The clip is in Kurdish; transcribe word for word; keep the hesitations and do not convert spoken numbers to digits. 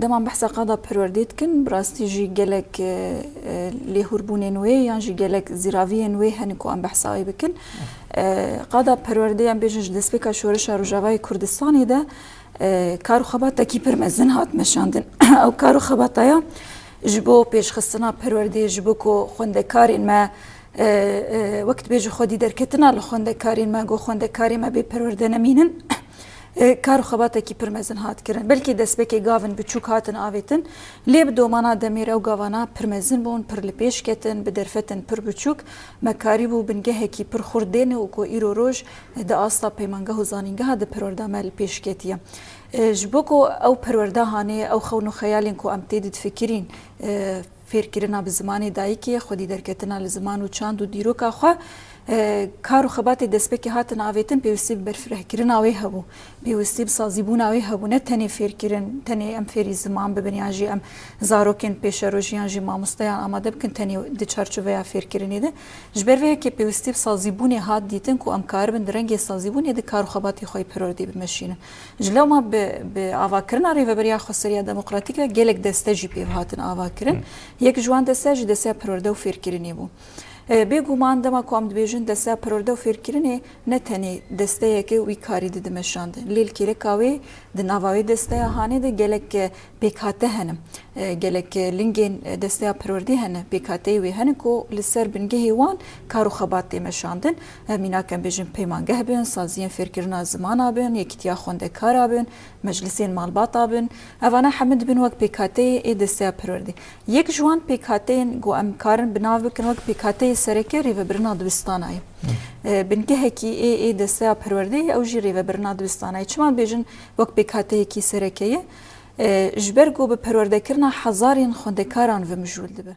Dema em behsa qada perwerdê dikin, bi rastî jî gelek, e, e, lêhûrbûnên wê yan jî gelek zîraviyên wê hene ku em behsa wê bikin. E, qada perwerdê, em bêjin, ji destpêka şoreşa Rojavayê Kurdistanê de, e, kar û xebatekî pir mezin hat meşandin. Ew kar û xebata ya ji bo pêşxistina perwerdê, ji bo ku xwendekarên me, e, e, wek dibêje xwedî derketina li xwendekarên me, ku xwendekarên me bê perwerde nemînin, e, kar û xebatekî pir mezin hat kirin. Belkî destpêkê gavin biçûk hatin avêtin, lê bi domana demê re ew gavana pir mezin bûn, pir li pêş ketin, bi derfetên pir biçûk me karîbû bingehekî pir xurt dêne û ku îro roj di asta peymangeh û zanîngeha di perwerda me li pêş ketiye. E, ji bo ku ew perwerda hanê, ew xewn û xeyalên ku em tê de difikirîn, e, fêrkirina bi zimanê dayikê, xwedî derketina li ziman û çand û dîroka xwe, e, kar û xebatê destpêkê hatin avêtin, pêwîstî bi berfirehkirina wê hebû, pêwîstî bi sazîbûna wê hebû, ne tenê fêrkirin, tenê em fêrî ziman bibin yan jî em zarokên pêşerojî yan jî mamosteyan amade bikin tenê di çarçoveya fêrkirinê de. Ji ber vê yekê pêwîstî bi sazîbûnê hat dîtin ku em karibin di rengê sazîbûnê de kar û xebatê xwe yê perwerdê bimeşînin. Ji lewma bi, bi avakirina Rêveberiya Xweseriya Demokratîk ve gelek deste jî pêv hatin avakirin. Yek ji wan desteya jî desteya perwerde û fêrkirinê bû. E, bêguman dema ku em dibêjin desteya perwerde û fêrkirinê ne tenê desteyeke wî karî dide meşandin. Lê li kêleka wê di nava wê desteya hanê de gelek, e, pêkhate hene. E, gelek, e, lingên, e, desteya perwerdê hene, pêkhateyê wê hene ku li ser bingehê wan kar û xebat tê meşandin. E, mînak em bêjin peymangeh bin, saziyên fêrkirina zimana bin, yekîtiya xwendekara bin, meclisên malbata bin. Evana hemû dibin wek pêkhateyê ê desteya perwerdê. Yek ji wan pêkhateyên ku em karin bi nav bikin wek pêkhateyê sereke rêvebirina dibistanayê. E, bingehekî ê, ê desteya perwerdê ye, ew jî rêvebirina dibistanayê. Çima bêjin wek pêkhateyekî sereke ye? E, ji ber ku bi perwerdekirina hezarên xwendekaran ve mijûl dibe.